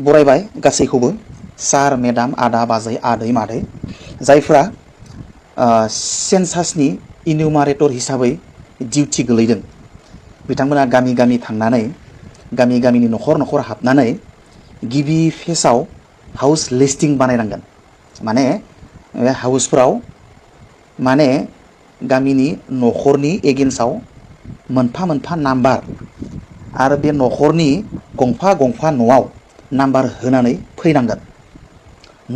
बरायबाय गासैखौबो सार मेडाम आदा बाजै आदै मादै जायफ्रा सेन्सासनि इनुमारेटर हिसाबै डिउटि गोलैदों बिथांमोना गामि गामि थांनानै गामि गामिनि न'खर न'खर हाबनानै गिबि फेसाव हाउस लिस्टिं बानायनांगोन माने बे हाउसफोराव माने गामिनि न'खरनि एगेन्स्टआव मोनफा मोनफा नाम्बार आरो बे न'खरनि गंफा गंफा न'आव नाम्बार होनानै फैनांगोन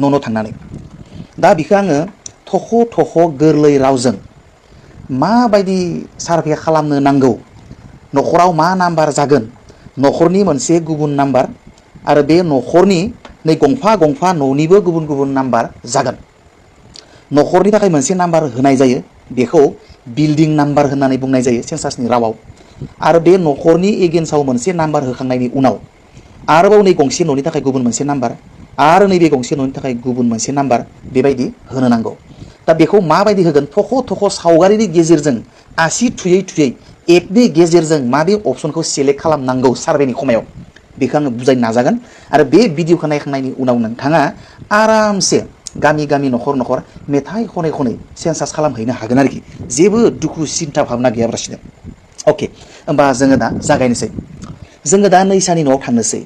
न' थांनानै दा बिखौ आङो थख' थख' गोरलै रावजों माबायदि सार्भे खालामनो नांगौ न'खराव मा नाम्बार जागोन न'खरनि मोनसे गुबुन नाम्बार आरो बे न'खरनि नै गंफा गंफा न'निबो गुबुन गुबुन नाम्बार जागोन न'खरनि थाखाय मोनसे नाम्बार होनाय जायो बेखौ बिल्डिं नाम्बार होननानै बुंनाय जायो सेन्सासनि रावाव आरो बे न'खरनि एगेन्स्टआव मोनसे नाम्बार होखांनायनि उनाव आरोबाव नै गंसे न'नि थाखाय गुबुन मोनसे नाम्बार आरो नैबे गंसे न'नि थाखाय गुबुन मोनसे नाम्बार बेबायदि होनो नांगौ दा बेखौ माबायदि होगोन थख' थख' सावगारिनि गेजेरजों आसि थुयै थुयै एपनि गेजेरजों माबे अपसनखौ सेलेक्ट खालामनांगौ सार्भेनि खमायाव बेखौ आङो बुजायनो नाजागोन आरो बे भिडिअखौ नायखांनायनि उनाव नोंथाङा आरामसे गामि गामि न'खर न'खर मेथाइ खनै खनै सेन्सास खालामहैनो हागोन आरोखि जेबो दुखु सिन्था भाबना गैयाब्लासिनो अके होमबा जोङो दा जागायनोसै जोङो दा नैसानि न'आव थांनोसै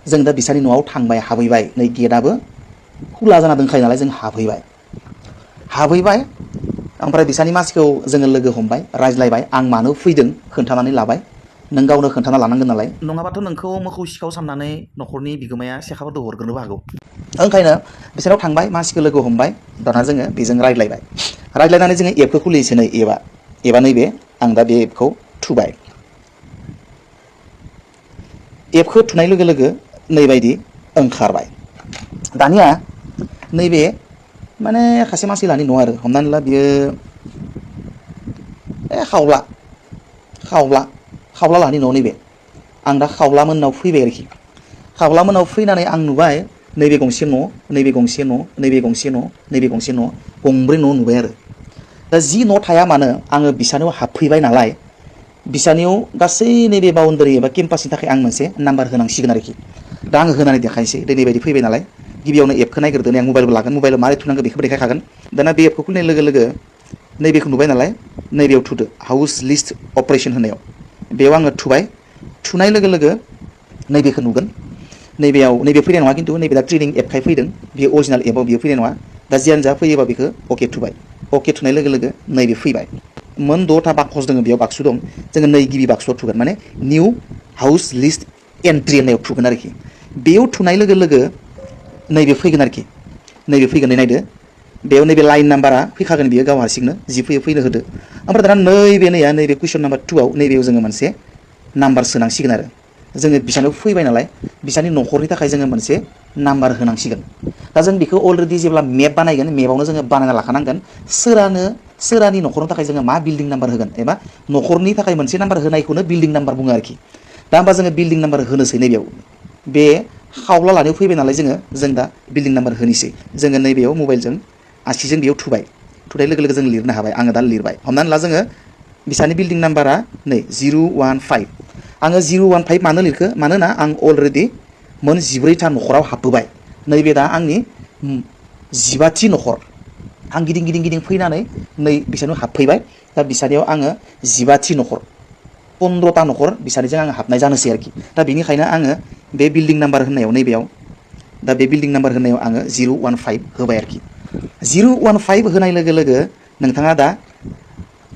जों दा बिसानि न'आव थांबाय हाबहैबाय नै गेटआबो खुला जाना दोनखायो नालाय जों हाबहैबाय ओमफ्राय बिसानि मानसिखौ जोङो लोगो हमबाय रायज्लायबाय आं मानो फैदों खोन्थानानै लाबाय नों गावनो खोन्थाना लानांगोन नालाय नङाबाथ' नोंखौ मोखौ सिखाव साननानै न'खरनि बिगोमाया सेखाफोरखौ हरग्रोनोबो हागौ ओंखायनो बिसोराव थांबाय मानसिखौ लोगो हमबाय दाना जोङो बेजों रायज्लायनानै जोङो एपखौ खुलिनोसै नै एबा नैबे आं दा बे एपखौ थुबाय एपखौ थुनाय लोगो लोगो नैबायदि ओंखारबाय दानिया नैबे माने खासे मानसि लानि नङा आरो हमनानै ला बियो खावला लानि न' नैबे आं दा खावला मोननाव फैबाय आरोखि खावला मोननाव फैनानै आं नुबाय नैबे गंसे न' नैबे गंसे न' नैबे गंसे न' नैबे गंसे न' गंब्रै न' नुबाय आरो दा जि न' थाया मानो आङो बिसानियाव हाबफैबाय नालाय बिसानियाव गासै नैबे बाउन्डारि एबा केम्पासनि थाखाय आं मोनसे नाम्बार होनांसिगोन आरोखि दा आङो होनानै देखायनोसै दिनै बायदि फैबाय नालाय गिबियावनो एपखौ नायग्रोदो आं मबाइलबो लागोन मबाइलाव मारै थुनांगौ बेखौबो देखायखागोन दाना बे एपखौ खुलिनाय लोगो लोगो नैबेखौ नुबाय नालाय नैबेयाव थुदो हाउस लिस्ट अपारेसन होनायाव बेयाव आङो थुबाय थुनाय लोगो लोगो नैबेखौ नुगोन नैबे फैनाय नङा खिन्थु नैबे दा ट्रेनिं एपखाय फैदों बेयो अरिजिनेल एपआव बियो फैनाय नङा दा जियानो जा फैयोबा बेखौ अके थुबाय अके थुनाय लोगो लोगो नैबे फैबाय मोन 6था बाकस दङ बेयाव बाक्सु दं जोङो नै गिबि बाक्सुआव थुगोन माने निउ हाउस लिस्ट एन्ट्रि होननायाव थुगोन आरोखि बेयाव थुनाय लोगो लोगो नैबे फैगोन आरोखि नैबे फैगोन नायदो बेयाव नैबे लाइन नाम्बारा फैखागोन बियो गाव हारसिंनो जि फैयो फैनो होदो ओमफ्राय दाना नैबे कुइसन नाम्बार 2आव नैबेयाव जोङो मोनसे नाम्बार सोनांसिगोन आरो जोङो बिसानाव फैबाय नालाय बिसानि न'खरनि थाखाय जोङो मोनसे नाम्बार होनांसिगोन दा जों बेखौ अलरेडि जेब्ला मेप बानायगोन मेपावनो जोङो बानायना लाखानांगोन सोरानि न'खरनि थाखाय जोङो मा बिल्डिं नाम्बार होगोन एबा न'खरनि थाखाय मोनसे नाम्बार होनायखौनो बिल्डिं नाम्बार बुङो आरोखि दा होमबा जोङो बिल्डिं नाम्बार होनोसै नैबेयाव बे खावला लानायाव फैबाय नालाय जों दा बिल्डिं नाम्बार होनोसै जोङो नैबेयाव मबाइलजों आसिजों बेयाव थुनाय लोगो लोगो जों लिरनो हाबाय आङो दा लिरबाय हमनानै ला जोङो बिसानि बिल्डिं नाम्बारा नै 015 आङो 015 मानो लिरखो मानोना आं अलरेडि मोन 14था न'खराव हाबबोबाय नैबे दा आंनि 15थि न'खर आं गिदिं फैनानै नै बिसानियाव हाबफैबाय दा बिसानियाव आङो 15थि न'खर 15था न'खर बिसानिजों आङो हाबनाय जानोसै आरोखि दा बेनिखायनो आङो बे बिल्डिं नाम्बार होननायाव नैबेयाव दा बे बिल्डिं नाम्बार होनायाव आङो 015 होबाय आरोखि 015 होनाय लोगो लोगो नोंथाङा दा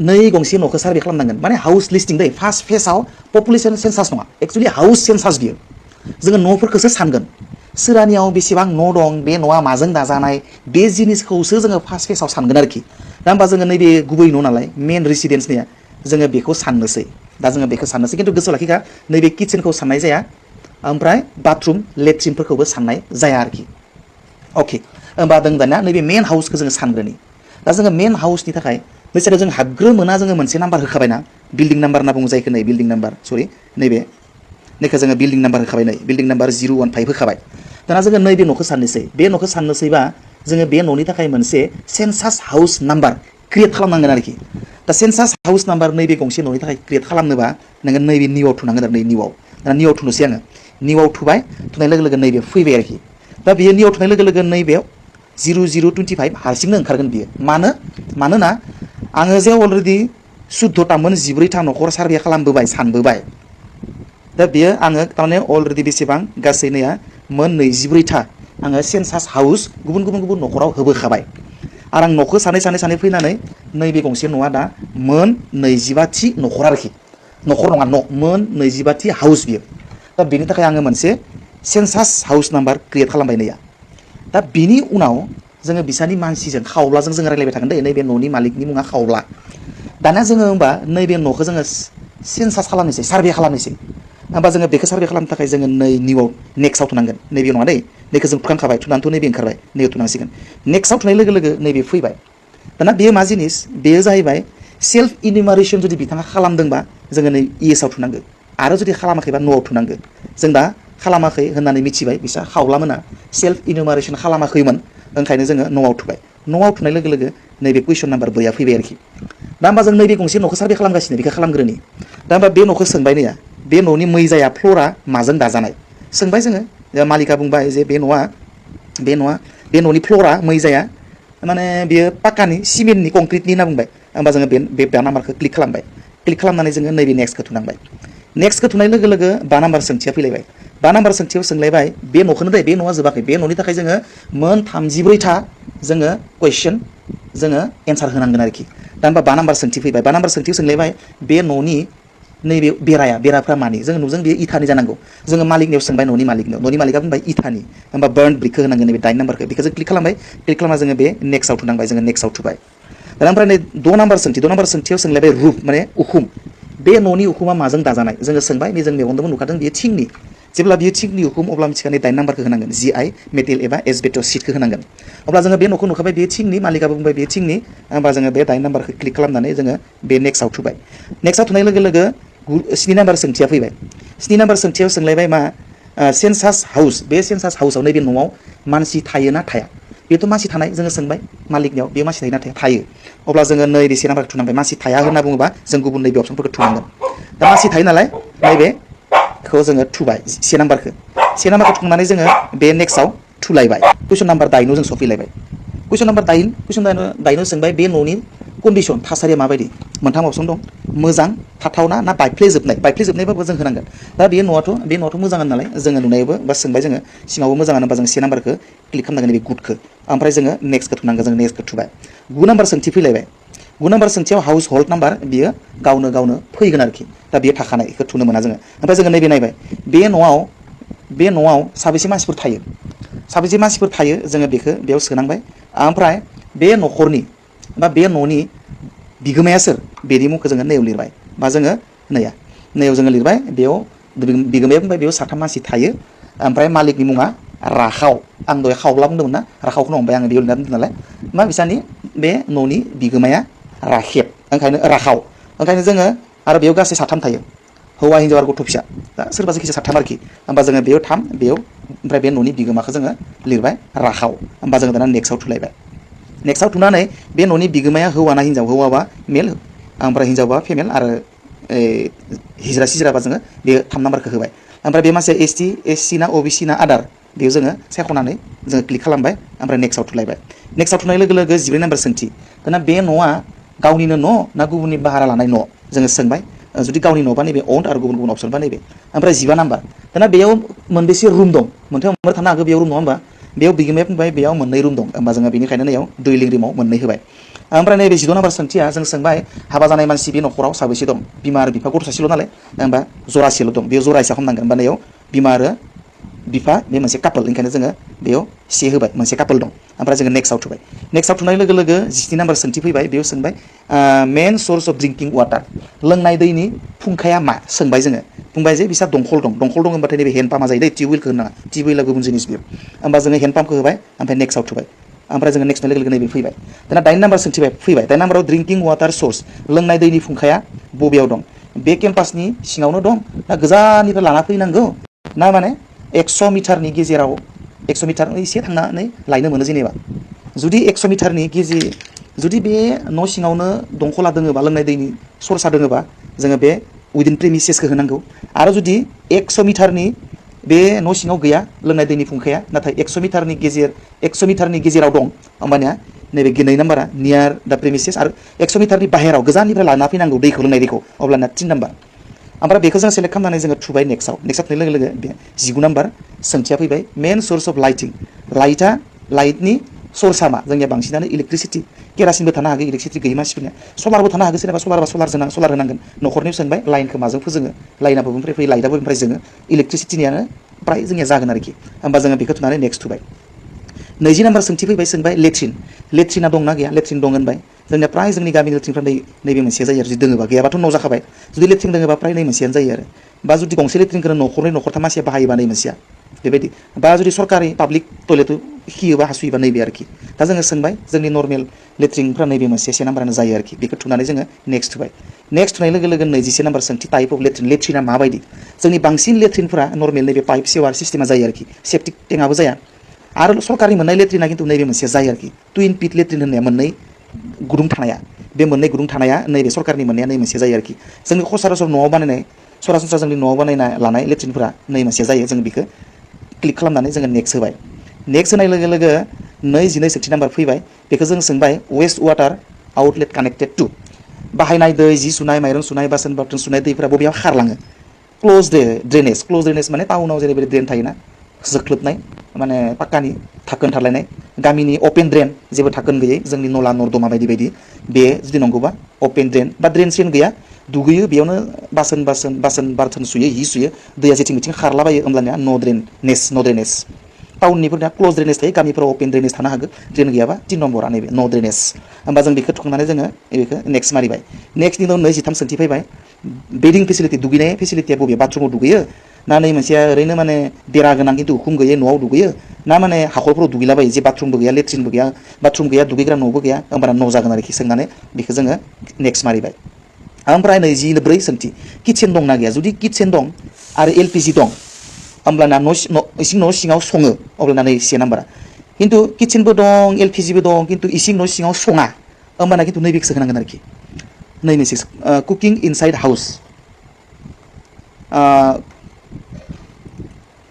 नै गंसे न'खौ सार्भे खालामनांगोन माने हाउस लिस्टिं दै फार्स्ट फेजआव पपुलेसन सेन्सास नङा एक्चुवेलि हाउस सेन्सास बियो जोङो न'फोरखौसो सानगोन सोरानियाव बेसेबां न' दं बे न'आ माजों दाजानाय बे जिनिसखौसो जोङो फार्स्ट फेजआव सानगोन आरोखि दा होमबा जोङो नैबे गुबै न' नालाय मेन रेसिडेन्सनिया जोङो बेखौ साननोसै खिन्थु गोसोआव लाखिखा नैबे किटचेनखौ साननाय जाया ओमफ्राय बाथरुम लेट्रिनफोरखौबो साननाय जाया आरोखि अके होमबा जों दानिया नैबे मेन हाउसखौ जोङो सानग्रोनि दा जोङो मेन हाउसनि थाखाय बैसागो जों हाबग्रोमोना जोङो मोनसे नाम्बार होखाबायना बिल्डिं नाम्बार होनना बुङो जायखौ नै बिल्डिं नाम्बार सरि नैखौ जोङो बिल्डिं नाम्बार होखाबाय नै बिल्डिं नाम्बार 015 होखाबाय दाना जोङो नैबे न'खौ साननोसै बे न'खौ साननोसैबा जोङो बे न'नि थाखाय मोनसे सेन्सास हाउस नाम्बार क्रिएट खालामनांगोन आरोखि दा सेन्सास हाउस नाम्बार नैबे गंसे न'नि थाखाय क्रिएट खालामनोबा नोङो नैबे निउआव थुनांगोन आरो नै निउआव थुनोसै आङो निउआव थुबाय थुनाय लोगो लोगो नैबे फैबाय आरोखि दा बियो निउआव थुनाय लोगो लोगो नैबे 0025 हारसिंनो ओंखारगोन बियो मानोना आङो जे अलरेडि 14था मोन 14था न'खर सार्भे खालामबोबाय सानबोबाय दा बियो आङो थारमाने अलरेडि बेसेबां गासै नैया मोन 24था आङो सेन्सास हाउस गुबुन न'खराव होबोखाबाय आरो आं न'खौ सानै फैनानै नैबे गंसे न'आ दा मोन 25थि न'खर आरोखि न'खर नङा न' मोन 25थि हाउस बियो दा बेनि थाखाय आङो मोनसे सेन्सास हाउस नाम्बार क्रिएट खालामबाय नैया दा बिनि उनाव जोङो बिसानि मानसिजों खावब्लाजों जोङो रायलायबाय थागोन दे नैबे न'नि मालिकनि मुङा खावब्ला दाना जोङो होमबा नैबे न'खौ जोङो सेन्सास खालामनोसै सार्भे खालामनोसै होमबा जोङो बेखौ सार्भे खालामनो थाखाय जोङो नै निउआव नेक्स्टआव थुनांगोन नैबे नङा दै नैखौ जों थुखांखाबाय थुनानैथ' नैबे ओंखारबाय नैयाव थुनांसिगोन नेक्स्टआव थुनाय लोगो लोगो नैबे फैबाय दाना बेयो मा जिनिस बेयो जाहैबाय सेल्फ इनिमारेसन जुदि बिथाङा खालामदोंबा जोङो नै इएसआव थुनांगो आरो जुदि खालामाखैबा न'आव थुनांगो जों दा खालामाखै होननानै मिथिबाय बिसा खावलामोना सेल्फ इनिमारेसन खालामाखैमोन ओंखायनो जोङो न'आव थुबाय न'आव थुनाय लोगो लोगो नैबे कुइसन नाम्बार 2आ फैबाय आरोखि दा होमबा जों नैबे गंसे न'खौ सार्भे खालामगासिनो बेखौ खालामग्रोनि दा होमबा बे न'खौ सोंबाय नैया बे न'नि मैजाया फ्ल'रा माजों दाजानाय सोंबाय जोङो मालिका बुंबाय जे बे न'नि फ्ल'रा मैजाया माने बेयो पाक्कानि सिमेन्टनि कंक्रिटनि होनना बुंबाय होमबा जोङो बे नाम्बारखौ क्लिक खालामबाय क्लिक खालामनानै जोङो नैबे नेक्स्टखौ थुनांबाय नेक्स्टखौ थुनाय लोगो लोगो 5 नाम्बार सोंथिया फैलायबाय 5 नाम्बार सोंथियाव सोंलायबाय बे न'खौनो दे बे न'आ जोबाखै बे न'नि थाखाय जोङो मोन 34था जोङो कुइसन जोङो एन्सार होनांगोन आरोखि दा होमबा 5 नाम्बार सोंथि फैबाय 5 नाम्बार सोंथियाव सोंलायबाय बे न'नि नैबे बेराफ्रा मानि जों नुजों बेयो इथानि जानांगौ जोङो मालिकनियाव सोंबाय न'नि मालिका बुंबाय इथानि होमबा बार्न ब्रिकखौ होनांगोन नैबे 8 नाम्बारखौ बेखौ जों क्लिक खालामबाय क्लिक खालामना जोङो बे नेक्स्टआव थुनांबाय जोङो नेक्स्टआव थुबाय दा ओमफ्राय नै 6 नाम्बार सोंथियाव सोंलायबाय रुफ माने उखुम बे न'नि उखुमा माजों दाजानाय जोङो सोंबाय बे जों मेगनजोंबो नुखादों बेयो थिंनि जेब्ला बियो थिंनि उखुम अब्ला मिथिखानाय 8 नाम्बारखौ होनांगोन GI मेटेल एबा एसबेस्टस शीटखौ होनांगोन अब्ला जोङो बे न'खौ नुखाबाय बेयो थिंनि मालिकाबो बुंबाय बेयो थिंनि होमबा जोङो बे 8 नाम्बारखौ क्लिक खालामनानै जोङो बे नेक्स्टआव थुबाय नेक्स्टआव थुनाय लोगो लोगो 7 नाम्बार सोंथिया फैबाय 7 नाम्बार सोंथियाव सोंलायबाय मा सेन्सास हाउस बे सेन्सास हाउसआव नैबे न'आव मानसि थायो ना थाया बेथ' मानसि थानाय जोङो सोंबाय मालिकनियाव बे मानसि थायो ना थायो अब्ला जोङो नैबे 7 नाम्बारखौ थुनांबाय मानसि थाया होनना बुङोबा जों गुबुन नैबे अपसनफोरखौ थुनांगोन दा मानसि थायो नालाय नैबेखौ जोङो थुबाय 7 नाम्बारखौ थुखांनानै जोङो बे नेक्स्टआव थुलायबाय कुइसन नाम्बार 8आव जों सफैलायबाय कुइसन नाम्बार 8 सोंबाय बे न'नि कन्डिसन थासारिया माबायदि मोनथाम अपसन दं मोजां थाथावना ना बायफ्लेजोबनायबाबो जों होनांगोन दा बे न'आथ' मोजाङानो नालाय जोङो नुनायावबो बा सोंबाय जोङो सिङावबो मोजाङानो बा जों 7 नाम्बारखौ क्लिक खालामनांगोन बे गुडखौ ओमफ्राय जोङो नेक्स्टखौ थुनांगोन जों नेक्स्टखौ थुबाय 9 नाम्बार सोंथि फैलायबाय 9 नाम्बार सोंथियाव हाउस हल्ड नाम्बार बियो गावनो फैगोन आरोखि दा बियो थाखानाय बेखौ थुनो मोना जोङो ओमफ्राय जोङो नैबे नायबाय बे न'आव साबेसे मानसिफोर थायो जोङो बेयाव सोनांबाय ओमफ्राय बे न'खरनि बा बे न'नि बिगोमाया सोर बेनि मुंखौ जोङो नैयाव लिरबाय बा जोङो नैयाव जोङो लिरबाय बेयाव बिगोमाया बुंबाय बेयाव 3 मानसि थायो ओमफ्राय मालिकनि मुङा राखाव आं दहाय खावब्ला बुंदोंमोन ना राखावखौनो हमबाय आङो बेयाव लिरना दोनदों नालाय मा बिसानि बे न'नि बिगोमाया राखाव ओंखायनो जोङो आरो बेयाव गासै 3 थायो हौवा हिन्जाव आरो गथ' फिसा दा सोरबा जायखिजाया 3 आरोखि होमबा जोङो बेयाव 3 बेयाव ओमफ्राय बे न'नि बिगोमाखौ जोङो लिरबाय राखाव होमबा जोङो दाना नेक्स्टआव थुलायबाय नेक्स्टआव थुनानै बे न'नि बिगोमाया हौवा ना हिन्जाव हौवाबा मेल ओमफ्राय हिन्जावबा फिमेल आरो हिजरा सिजराबा जोङो बे 3 नाम्बारखौ होबाय ओमफ्राय बे मानसिया SC ना OBC ना आदार बेयाव जोङो सायख'नानै जोङो क्लिक खालामबाय ओमफ्राय नेक्स्टआव थुलायबाय नेक्स्टआव थुनाय लोगो लोगो 14 नाम्बार सोंथि दाना बे न'आ गावनिनो न' ना गुबुननि भारा लानाय न' जोङो सोंबाय जुदि गावनि न'बा नैबे अन आरो गुबुन अपसनबा नैबे ओमफ्राय 15 नाम्बार दाना बेयाव मोनबेसे रुम दं मोनथाम थानो हागौ बेयाव रुम नङा होमबा बेयाव बिगोमाया बुंबाय बेयाव 2 रुम दं होमबा जोङो बेनिखायनो नैयाव ड्वेलिं रुमाव 2 होबाय ओमफ्राय नैबे 14 नाम्बार सोंथिया जों सोंबाय हाबा जानाय मानसि बे न'खराव साबेसे दं बिमा आरो बिफा गथ' सासेल' नालाय होमबा जरासेल' दं बेयाव जरा हिसाब खालामनांगोन होमबा नैयाव बिमा आरो बिफा बे मोनसे कापोल ओंखायनो जोङो बेयाव से होबाय मोनसे कापोल दं ओमफ्राय जोङो नेक्स्टआव थुबाय नेक्स्टआव थुनाय लोगो लोगो 17 नाम्बार सोंथि फैबाय बेयाव सोंबाय मेन सर्स अफ ड्रिंकिं वाटार लोंनाय दैनि फुंखाया मा सोंबाय जोङो बुंबाय जे बिसा दंखल दं होनबाथाय नैबे हेन्ड पाम्पआ जायो दै टिउबवेलखौ होनाङा टिउबवेलआ गुबुन जिनिस बेयो होमबा जोङो हेन्ड पाम्पखौ होबाय ओमफ्राय नेक्स्टआव थुबाय ओमफ्राय जोङो नेक्स्ट लोगो लोगो नैबे फैबाय दाना 8 नाम्बार सोंथि फैबाय 8 नाम्बाराव ड्रिंकिं वाटार सर्स लोंनाय दैनि फुंखाया बबेयाव दं बे केम्पासनि सिङावनो दं ना गोजाननिफ्राय लाना फैनांगौ ना माने 100 मिटारनि गेजेराव 100 मिटार एसे थांनानै लायनो मोनो जेनेबा जुदि 100 मिटारनि जुदि बे न' सिङावनो दंखला दोङोबा लोंनाय दैनि सर्सा दोङोबा जोङो बे उइदिन प्रेमिसेसखौ होनांगौ आरो जुदि 100 मिटारनि बे न' सिङाव गैया लोंनाय दैनि फुंखाया नाथाय 100 मिटारनि गेजेराव दं होमबानिया नैबे 2 नाम्बारा नियार दा प्रेमिसेस आरो 100 मिटारनि बाहेराव गोजाननिफ्राय लाना फैनांगौ दैखौ लोंनाय दैखौ अब्लाना 3 नाम्बार ओमफ्राय बेखौ जों सेलेक्ट खालामनानै जोङो थुबाय नेक्स्टआव फैनाय लोगो लोगो बे 19 नाम्बार सोंथिया फैबाय मेन सोर्स अफ लाइटिं लाइटनि सोर्सआ मा जोंनिया बांसिनानो इलेक्ट्रिसिटि केरासिनबो थानो हागौ इलेक्ट्रिसिटि गैयै मानसिफोरनिया सलारबो थानो हागौ सोरबा सलार होनांगोन न'खरनियाव सोंबाय लाइनखौ माजों फोजोङो लाइना बबेनिफ्राय फैयो लाइटआ बबेनिफ्राय जोङो इलेक्ट्रिसिटिनियानो प्राय जोंनिया जागोन आरोखि होमबा जोङो बेखौ थुनानै नेक्स्ट थुबाय 20 नाम्बार सोंथि फैबाय सोंबाय लेट्रिना दंना गैया लेट्रिन दं होनबाय जोंनिया प्राय जोंनि गामि लेट्रिनफ्रा नैबे मोनसेया जायो आरो जुदि दोङोबा गैयाबाथ' न' जाखाबाय जुदि लेट्रिन दोङोबा प्राय नै मोनसेयानो जायो आरो बा जुदि गंसे लेट्रिनखौनो न'खरथाम मानसिया बाहायोबा नै मोनसेया बेबायदि बा जुदि सरकारि पाब्लिक टयलेट खियोबा हासुयोबा नैबे आरोखि दा जोङो सोंबाय जोंनि नर्मेल लेट्रिनफ्रा नैबे मोनसे 1 नाम्बारानो जायो आरोखि बेखौ थुनानै जोङो नेक्स्ट थुबाय नेक्स्ट थुनाय लोगो लोगो 21 नाम्बार सोंथि टाइप अफ लेट्रिना माबायदि जोंनि बांसिन लेट्रिनफोरा नर्मेल नैबे पाइप सेवार सिस्टेमा जायो आरोखि सेप्टिक टेंकआबो जाया आरो सरकारि मोननाय लेट्रिना खिन्थु नैबे मोनसेया जायो आरोखि टुइन पिट लेट्रिन होननाया मोननै गुदुं थानाया बे मोननै गुदुं थानाया नैबे सरकारनि मोननाया नै मोनसे जायो आरोखि जोंनि सरासनस्रा न'आव बानायनाय सरासनस्रा जोंनि न'आव बानायना लानाय लेट्रिनफोरा नै मोनसे जायो जों बेखौ क्लिक खालामनानै जोङो नेक्स्ट होबाय नेक्स्ट होनाय लोगो लोगो 22 सोंथि नाम्बार फैबाय बेखौ जों सोंबाय waste water outlet connected to बाहायनाय दै जि सुनाय माइरं सुनाय बासन बार्तन सुनाय दैफोरा बबेयाव खारलाङो क्लोज ड्रेनेज माने टाउनाव जेरैबायदि ड्रेन थायोना जोख्लोबनाय माने पाक्कानि थाखोन थालायनाय गामिनि अपेन ड्रेन जेबो थाखोन गैयै जोंनि नला नर्दमा बायदि बे जुदि नंगौबा अपेन ड्रेन बा ड्रेन सेन गैया दुगैयो बेयावनो बासन बार्तन सुयो हि सुयो दैया जेथिं बिथिं खारलाबायो होमब्लानिया नो ड्रेनेज टाउननिफोरना क्लोज ड्रेनेज थायो गामिफोराव अपेन ड्रेनेज थानो हागौ ड्रेन गैयाबा 3 नम्बरा नैबे नो ड्रेनेज होमबा जों बेखौ थुखांनानै जोङो बेखौ नेक्स्ट मारिबाय नेक्स्ट दिनाव 23 सोंथि फैबाय बेडिं फेसिलिटि दुगैनाय फेसिलिटिया बबे बाथरुमाव दुगैयो ना नै मोनसेया ओरैनो माने बेरा गोनां खिन्थु उखुम गैयै न'आव दुगैयो ना माने हाखरफोराव दुगैलाबायो जे बाथरुमबो गैया लेट्रिनबो गैया बाथरुम गैया दुगैग्रा न'बो गैया होमबाना न' जागोन आरोखि सोंनानै बेखौ जोङो नेक्स्ट मारिबाय ओमफ्राय 24 सोंथि किटचेन दंना गैया जुदि किटचेन दं आरो एलपिजि दं होमब्लाना इसिं न' सिङाव सङो अब्लाना नै 1 नाम्बारा खिन्थु किटचेनबो दं एलपिजिबो दं खिन्थु इसिं न' सिङाव सङा होमबाना खिन्थु नैबेखौसो होनांगोन आरोखि नै मोनसे कुकिं इनसाइड हाउस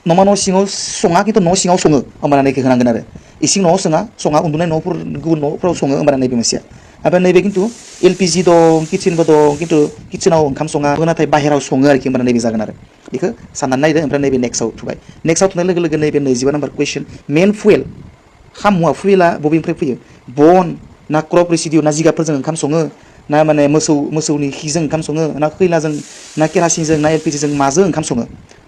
नमा न' सिङाव सङा खिन्थु न' सिङाव सङो होमबाना नैखौ होनांगोन आरो इसिं न'आव सङा उन्दुनाय न'फोर गुबुन न'फोराव सङो होमबाना नैबे मोनसेया ओमफ्राय नैबे खिन्थु एलपिजि दं किटचेनबो दं खिन्थु किटचेनाव ओंखाम सङा नाथाय बाहेराव सङो आरोखि होमबाना नैबे जागोन आरो बेखौ साननानै नायदो ओमफ्राय नैबे नेक्स्टआव थुबाय नेक्स्टआव थुनाय लोगो लोगो नैबे 25 नाम्बार कुइसन मेन फुवेल मुवा फुवेला बबेनिफ्राय फैयो बन ना क्रप रेसिडिउ ना जिगाबफोरजों ओंखाम सङो ना माने मोसौनि खिजों ओंखाम सङो ना खैलाजों ना केरासिनजों ना एलपिजिजों माजों ओंखाम सङो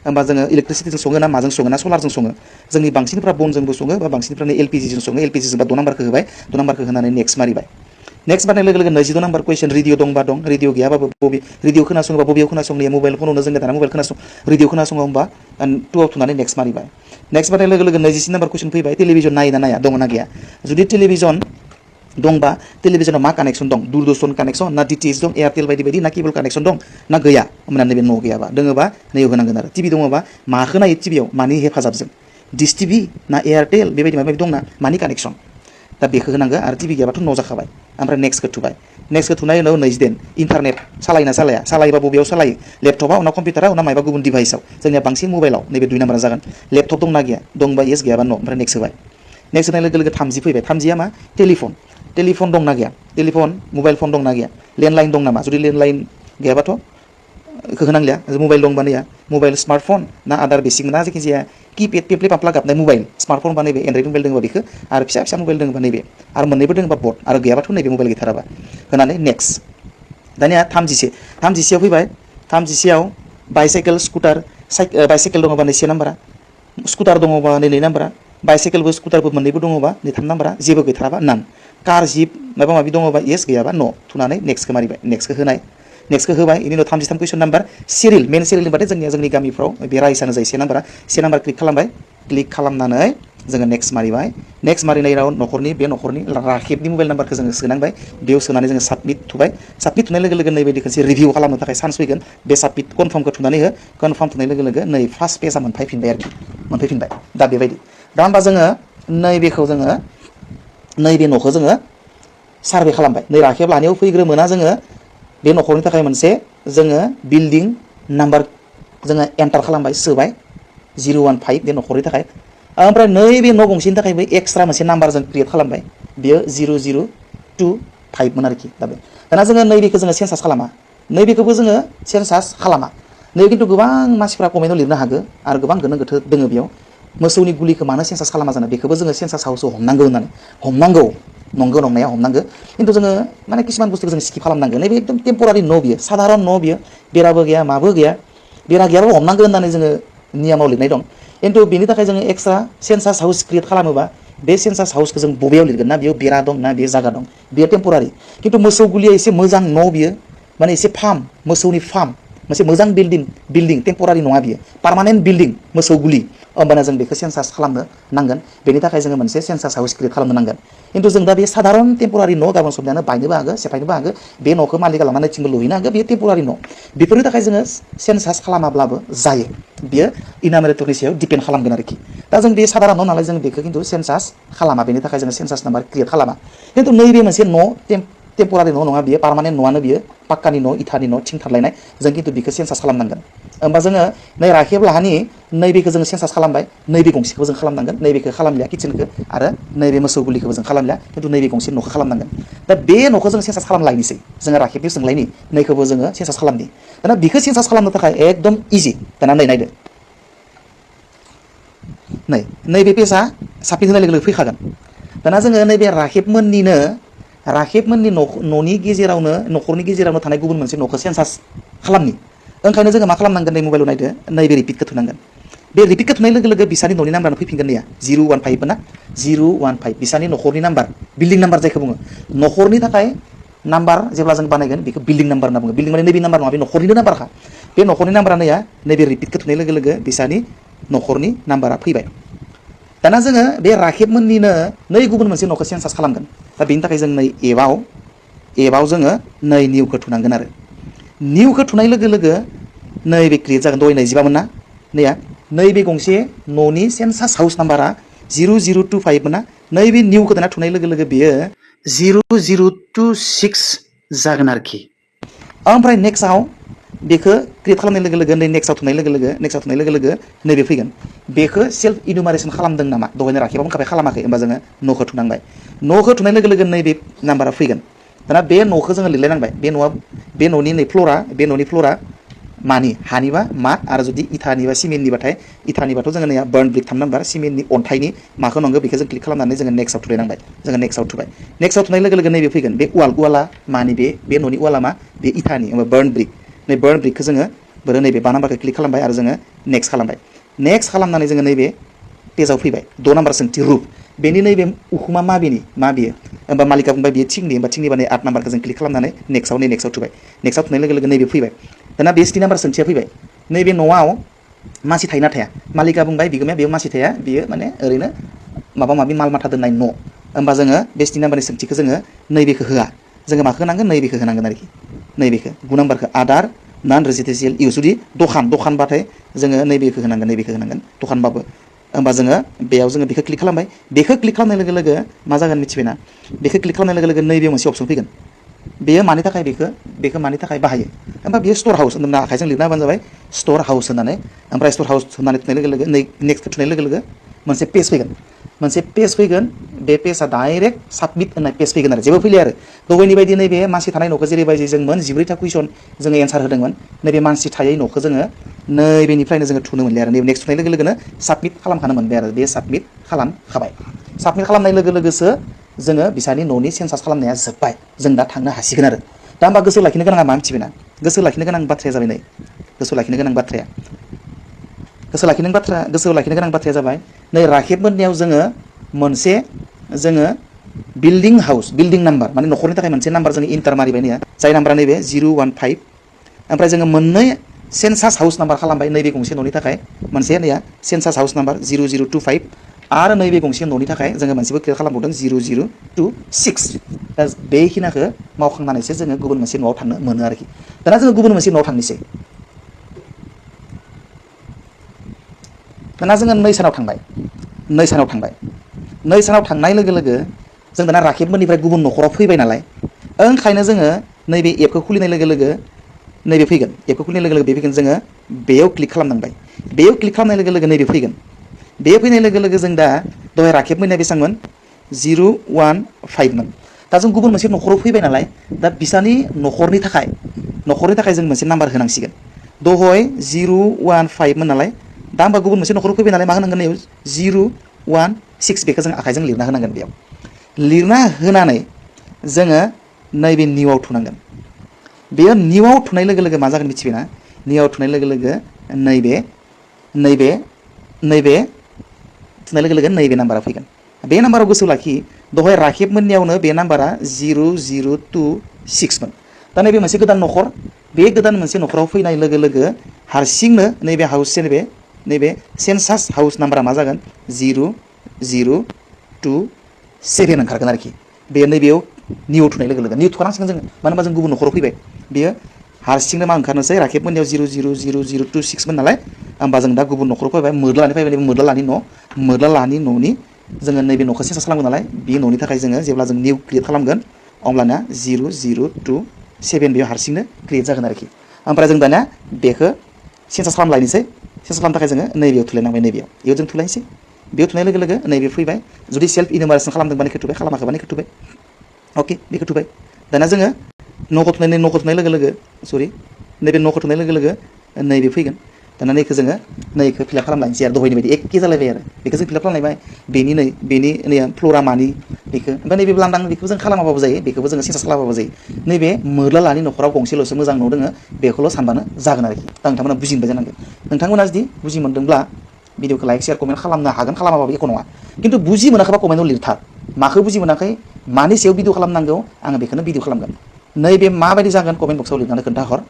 होमबा जोङो इलेक्ट्रिसिटिजों सङो ना माजों सङो ना सलारजों सङो जोंनि बांसिनफ्रा बनजोंबो सङो बा बांसिनफ्रानो एलपिजिजों सङो एलपिजिजों बा 2 नाम्बारखौ होबाय 2 नाम्बारखौ होनानै नेक्स्ट मारिबाय नेक्स्ट बारनाय लोगो लोगो 22 नाम्बार कुइसन रेडिअ दंबा दं रेडिअ गैयाबाबो बबे रेडिअ खोनासङोबा बबेयाव खोनासंनो मबाइल फनावनो जों दाना मबाइल खोनासं रेडिअ खोनासङो होमबा 2 आव थुनानै नेक्स्ट मारिबाय नेक्स्ट बारनाय लोगो लोगो 24 नाम्बार कुइसन फैबाय टेलिभिजन नायो ना नाया दङ ना गैया जुदि टेलिभिजन दंबा टेलिभिजनाव मा कानेक्सन दं दूरदर्शन कानेक्सन ना डिटिएच दं एयारटेल बायदि ना केबल कानेक्सन दं ना गैया होमब्ला नैबे न' गैयाबा दोङोबा नैयाव होनांगोन आरो टिभि दङबा माखौ नायो टिभियाव मानि हेफाजाबजों डिस टिभि ना एयारटेल बेबायदि माबा दंना मानि कानेक्सन दा बेखौ होनांगौ आरो टिभि गैयाबाथ' न' जाखाबाय ओमफ्राय नेक्स्टखौ थुबाय नेक्स्टखौ थुनाय उनाव 20 इन्टारनेट सालायना सालायोबा बबेयाव सालायो लेपटपाव ना कम्पिउटाराव ना मायबा गुबुन डिभाइसआव जोंनिया बांसिन मबाइलाव नैबे 2 नाम्बारा जागोन लेपटप दंना गैया दंबा येस गैयाबा न' ओमफ्राय नेक्स्ट होबाय नेक्स्ट होनाय लोगो लोगो 30 फैबाय 30आ मा टेलिफन दंना गैया टेलिफन मबाइल फन दंना गैया लेन्डलाइन दं नामा जुदि लेन्डलाइन गैयाबाथ' बेखौ होनांलिया मबाइल दंबा नैया मबाइल स्मार्टफन ना आदार बेसिक ना जायखिजाया किपेड पेप्ले पाप्ला गाबनाय मबाइल स्मार्टफन बा नैबे एन्ड्रइड मबाइल दङबा बेखौ आरो फिसा मबाइल दङबा नैबे आरो मोननैबो दङबा बट आरो गैयाबाथ' नैबे मबाइल गैथाराबा होनानै नेक्स्ट दानिया 30आव फैबाय 30आव बाइसाइकेल स्कुटार बाइसाइकेल दङबा नै 1 नाम्बारा स्कुटार दङबा नै 2 नाम्बारा बाइसाइकेलबो स्कुटारबो मोननैबो दङबा नै 3 नाम्बारा जेबो गैथाराबा नान कार जिप माबा माबि दङबा येस गैयाबा न' थुनानै नेक्स्टखौ मारिबाय नेक्स्टखौ होबाय बेनि उनाव 33 कुइसन नाम्बार सिरियल मेन सिरियल होनबाथाय जोंनि गामिफ्राव बे राइसआनो जायो 1 नाम्बारा 1 नाम्बार क्लिक खालामबाय क्लिक खालामनानै जोङो नेक्स्ट मारिबाय नेक्स्ट मारिनायाव न'खरनि राखेबनि मबाइल नाम्बारखौ जोङो सोनांबाय बेयाव सोनानै जोङो साबमिट थुबाय साबमिट थुनाय लोगो लोगो नैबायदि खनसे रिभिउ खालामनो थाखाय चान्स फैगोन बे साबमिट कनफार्मखौ थुनानै हो कनफार्म थुनाय लोगो लोगो नै फार्स्ट पेजआ मोनफैफिनबाय दा बेबायदि दा होमबा जोङो नैबे न'खौ जोङो सार्भे खालामबाय नै राखेब लानायाव फैग्रोमोना जोङो बे न'खरनि थाखाय मोनसे जोङो बिल्डिं नाम्बार जोङो एन्टार खालामबाय सोबाय 015 बे न'खरनि थाखाय ओमफ्राय नैबे न' गंसेनि थाखायबो एक्सट्रा मोनसे नाम्बार जों क्रिएट खालामबाय बेयो 0025 मोन आरोखि दा बे दाना जोङो नैबेखौ जोङो सेन्सास खालामा नैबेखौबो जोङो सेन्सास खालामा नैबे खिन्थु गोबां मानसिफ्रा कमेन्टआव लिरनो हागौ आरो गोबां गोनो गोथो दोङो बेयाव मोसौनि गुलिखौ मानो सेन्सास खालामा जानो बेखौबो जोङो सेन्सास हाउसआव हमनांगौ होननानै हमनांगौ नंगौ नंनाया हमनांगौ खिन्थु जोङो माने किसुमान बुस्थुखौ जों स्किप खालामनांगौ नैबे एकदम टेम्परारि न' बियो साधारन न' बियो बेराबो गैया माबो गैया बेरा गैयाबाबो हमनांगौ होननानै जोङो नियमाव लिरनाय दं खिन्थु बेनि थाखाय जोङो एक्सट्रा सेन्सास हाउस क्रिएट खालामोबा बे सेन्सास हाउसखौ जों बबेयाव लिरगोन ना बेयाव बेरा दं ना बे जायगा दं बेयो टेम्परारि खिन्थु मोसौ गुलिया एसे मोजां न' बियो माने एसे फार्म मोसौनि फार्म मोनसे मोजां बिल्डिं टेम्परारि नङा बियो पार्मानेन्ट बिल्डिं मोसौ गुलि होमबाना जों बेखौ सेन्सास खालामनो नांगोन बेनि थाखाय जोङो मोनसे सेन्सास हाउस क्रिएट खालामनो नांगोन खिन्थु जों दा बे साधारन टेम्परारि न' गाबोन समनियानो बायनोबो हागौ सेफायनोबो हागौ बे न'खौ मालिका लानानै थिंबो लुहैनो हागौ बेयो टेम्परारि न' बेफोरनि थाखाय जोङो सेन्सास खालामाब्लाबो जायो बेयो इनामिरेटरनि सायाव डिपेन्ड खालामगोन आरोखि दा जों बे साधारन न' नालाय जों बेखौ खिन्थु सेन्सास खालामा बेनि थाखाय जोङो सेन्सास नाम्बार क्रिएट खालामा खिन्थु नैबे मोनसे न' टेम्परारि न' नङा बियो पार्मानेन्ट न'आनो बियो पाक्कानि न' इथानि न' थिं थारलायनाय जों खिन्थु बेखौ सेन्सास खालामनांगोन होमबा जोङो नै राखेब लाहानि नैबेखौ जोङो सेन्सास खालामबाय नैबे गंसेखौ जों खालामनांगोन नैबेखौ खालामलिया किचेनखौ आरो नैबे मोसौ गुलिखौबो जों खालामलिया खिन्थु नैबे गंसे न'खौ खालामनांगोन दा बे न'खौ जों सेन्सास खालामलायनोसै जोङो राखेबनि सोंलायनि नैखौबो जोङो सेन्सास खालामनि दाना बेखौ सेन्सास खालामनो थाखाय एकदम इजि दाना नै नायदो नैबे पेजआ साबमिट होनाय लोगो लोगो फैखागोन दाना जोङो नैबे राखेबमोननि न'नि गेजेरावनो न'खरनि गेजेरावनो थानाय गुबुन मोनसे न'खौ सेन्सास खालामनि ओंखायनो जोङो मा खालामनांगोन नै मबाइलाव नायदो नैबे रिपिटखौ थुनांगोन बे रिपिटखौ थुनाय लोगो लोगो बिसानि न'नि नाम्बारानो फैफिनगोन नैया 015 ना 015 बिसानि न'खरनि नाम्बार बिल्डिं नाम्बार जायखौ बुङो न'खरनि थाखाय नाम्बार जेब्ला जों बानायगोन बेखौ बिल्डिं नाम्बार होनना बुङो बिल्डिं माने नैबे नाम्बार नङा बे न'खरनिनो नाम्बारखा बे न'खरनि नाम्बारा नैया नैबे रिपिटखौ थुनाय लोगो लोगो बिसानि न'खरनि नाम्बारा फैबाय दाना जोङो बे राखेबमोननिनो नै गुबुन मोनसे न'खौ सेन्सास खालामगोन दा बेनि थाखाय जों नै एपआव जोङो नै निउखौ थुनांगोन आरो निउखौ थुनाय लोगो लोगो नैबे क्रिएट जागोन दहाय 25 मोन ना नैया नैबे गंसे न'नि सेन्सास हाउस नाम्बारा 0025 ना नैबे निउखौ दाना थुनाय लोगो लोगो बेयो 0026 जागोन आरोखि ओमफ्राय नेक्स्टआव बेखौ क्रिएट खालामनाय लोगो लोगो नै नेक्स्टआव थुनाय लोगो लोगो नैबे फैगोन बेखौ सेल्फ इनुमारेसन खालामदों नामा दहायनो राखेबाव होनखाबाय खालामाखै होमबा जोङो न'खौ थुनांबाय न'खौ थुनाय लोगो लोगो नैबे नाम्बारा फैगोन दाना बे न'खौ जोङो लिरलायनांबाय बे न'नि नै फ्ल'रा मानि हानिबा मा आरो जुदि इथानि बा सिमेन्टनिबाथाय इथानिबाथ' जोङो नैया बार्न ब्रिक 3 नाम्बार सिमेन्टनि अन्थाइनि माखौ नांगौ बेखौ जों क्लिक खालामनानै जोङो नेक्स्टआव थुलायनांबाय जोङो नेक्स्टआव थुनाय लोगो लोगो नैबे फैगोन बे वाला मानि बे न'नि वाला मा बे इथानि बार्न ब्रिक नै बार्न ब्रिकखौ जोङो बोरो नैबे 5 नाम्बारखौ क्लिक खालामबाय आरो जोङो नेक्स्ट खालामनानै जोङो नैबे पेजाव फैबाय 2 नाम्बार सोंथि रुप बेनि नैबे उखुमा मा बियो होमबा मालिका बुंबाय बेयो थिंनि होमबा थिंनि बानै 8 नाम्बारखौ जों क्लिक खालामनानै नेक्स्टआव थुनाय लोगो लोगो नैबे फैबाय दाना बे 3 नाम्बार सोंथिया फैबाय नैबे न'आव मानसि थायोना थाया मालिका बुंबाय बिगोमाया बेयाव मानसि थाया बियो माने ओरैनो माबा माबि माल माथा दोननाय न' होमबा जोङो बे 3 नाम्बारनि सोंथिखौ जोङो नैबेखौ होआ जोङो माखौ होनांगोन नैबेखौ होनांगोन आरोखि नैबेखौ 2 नाम्बारखौ आदार नन रेजिडेन्सियेल इउज जुदि दखानबाथाय जोङो नैबेखौ होनांगोन दखानबाबो होमबा जोङो बेयाव जोङो बेखौ क्लिक खालामबाय बेखौ क्लिक खालामनाय लोगो लोगो मा जागोन मिथिबायना बेखौ क्लिक खालामनाय लोगो लोगो नैबे मोनसे अपसन फैगोन बेयो मानि थाखाय बेखौ मानि थाखाय बाहायो होमबा बेयो स्ट'र हाउस होनना आखाइजों लिरना होबानो जाबाय स्ट'र हाउस होननानै ओमफ्राय स्ट'र हाउस होननानै थुनाय लोगो लोगो नेक्स्ट थुनाय लोगो लोगो मोनसे पेज फैगोन बे पेजआ डाइरेक्ट साबमिट होननाय पेज फैगोन आरो जेबो फैलिया आरो दहायनि बायदि नैबे मानसि थानाय न'खौ जेरैबायदि जों 14टा कुइसन जोङो एन्सार होदोंमोन नैबे मानसि थायै न'खौ जोङो नैबेनिफ्रायनो जोङो थुनो मोनलिया आरो नैबे नेक्स्ट थुनाय लोगो लोगोनो साबमिट खालामखानो मोनबाय आरो बे साबमिट खालामखाबाय साबमिट खालामनाय लोगो लोगोसो जोङो बिसानि न'नि सेन्सास खालामनाया जोब्बाय जों दा थांनो हासिगोन आरो दा होमबा गोसोआव लाखिनो गोनाङा मा मिथिबायना गोसोआव लाखिनो गोनां बाथ्राया जाबाय नै गोसोआव लाखिनो गोनां बाथ्राया जाबाय नै राखेबमोननियाव जोङो मोनसे बिल्डिं नाम्बार माने न'खरनि थाखाय मोनसे नाम्बार जोङो इन्टार मारिबाय नैया जाय नाम्बारा नैबे 015 ओमफ्राय जोङो मोननै सेन्सास हाउस नाम्बार खालामबाय नैबे गंसे न'नि थाखाय मोनसे नैया सेन्सास हाउस नाम्बार 0025 आरो नैबे गंसे न'नि थाखाय जोङो मोनसेबो क्रिएट खालामबावदों 0026 दा बेखिनिखौ मावखांनानैसो जोङो गुबुन मोनसे न'आव थांनो मोनो आरोखि दाना जोङो गुबुन मोनसे न'आव थांनोसै दाना जोङो नै सानाव थांनाय लोगो लोगो जों दाना राखेबमोननिफ्राय गुबुन न'खराव फैबाय नालाय ओंखायनो जोङो नैबे एपखौ खुलिनाय लोगो लोगो नैबे फैगोन एपखौ खुलिनाय लोगो लोगो बे फैगोन जोङो बेयाव क्लिक खालामनांबाय बेयाव क्लिक खालामनाय लोगो लोगो नैबे फैगोन बेयाव फैनाय लोगो लोगो जों दा दहाय राखेब मोननाया बेसेबांमोन 015 मोन दा जों गुबुन मोनसे न'खराव फैबाय नालाय दा बिसानि न'खरनि थाखाय जों मोनसे नाम्बार होनांसिगोन दहाय 015 मोन नालाय दा होमबा गुबुन मोनसे न'खराव फैबाय नालाय मा होनांगोन नैयाव 016 बेखौ जों आखाइजों लिरना होनांगोन बेयाव लिरना होनानै जोङो नैबे निउआव थुनांगोन बेयो निउआव थुनाय लोगो लोगो मा जागोन मिथिबायना निउआव थुनाय लोगो लोगो नैबे थुनाय लोगो लोगो नैबे नाम्बारा फैगोन बे नाम्बाराव गोसोआव लाखि दहाय राखेब मोननियावनो बे नाम्बारा 0026 मोन दा नैबे मोनसे गोदान न'खर बे गोदान मोनसे न'खराव फैनाय लोगो लोगो हारसिंनो नैबे हाउस नैबे सेन्सास हाउस नाम्बारा मा जागोन 0027 ओंखारगोन आरोखि बेयो नैबेयाव निउ थुनाय लोगो लोगो निउ थुखानांसिगोन जोङो मानो होनबा जों गुबुन न'खराव फैबाय बेयो हारसिंनो मा ओंखारनोसै राखेब मोननियाव 000026 मोन नालाय होमबा जों दा गुबुन न'खराव फैबाय मोद्लानि फैबाय मोद्लानि न'नि जोङो नैबे न'खौ सेन्सास खालामगोन नालाय बे न'नि थाखाय जोङो जेब्ला जों निउ क्रिएट खालामगोन अब्लाना 0027 बेयाव हारसिंनो क्रिएट जागोन आरोखि ओमफ्राय जों दानिया बेखौ सेन्सास खालामलायनोसै सेन्सास खालामनो थाखाय जोङो नैबेयाव थुलायनांबाय नैबेयाव जों थुलायनोसै बेयाव थुनाय लोगो लोगो नैबे फैबाय जुदि सेल्फ इनुमारेसन खालामदोंबा नेखौ थुबाय खालामाखैबा नेखौ थुबाय अके बेखौ थुबाय दाना जोङो न'खौ थुनाय लोगो लोगो सरि नैबे न'खौ थुनाय लोगो लोगो नैबे फैगोन दाना नैखौ जोङो नैखौ फिलाप खालामलायनोसै आरो दहायनि बायदि एखे जालायबाय आरो बेखौ जों फिलाप खालामलायबाय बेनि नैया फ्ल'रा मानि बेखौ ओमफ्राय नैबे लांदां बेखौ जों खालामाबाबो जायो बेखौबो जोङो सेन्सास खालामाबाबो जायो नैबे मोद्लालानि न'खराव गंसेल'सो मोजां न' दोङो बेखौल' सानबानो जागोन आरोखि दा नोंथांमोना बुजि मोनबाय जानांगोन नोंथांमोना जुदि बुजि मोनदोंब्ला भिडिअखौ लाइक शेयार कमेन्ट खालामनो हागोन खालामाबाबो एख' नङा खिन्थु बुजि मोनाखैबा कमेन्टआव लिरथार माखौ बुजि मोनाखै मानि सायाव भिडिअ खालामनांगौ आङो बेखौनो भिडिअ खालामगोन नैबे माबायदि जागोन कमेन्ट बक्सआव लिरनानै खोन्थाहर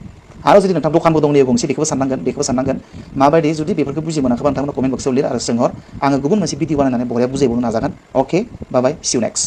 आरो जुदि नोंथां दखानबो दं नैबे गंसे बेखौबो साननांगोन माबायदि जुदि बेफोरखौ बुजि मोनाखैबा नोंथांमोना कमेन्ट बक्सआव लिर आरो सोंहर आङो गुबुन मोनसे भिडिअ बानायनानै बरिया बुजायबावनो नाजागोन अके बाय बाय सि इउ नेक्स्ट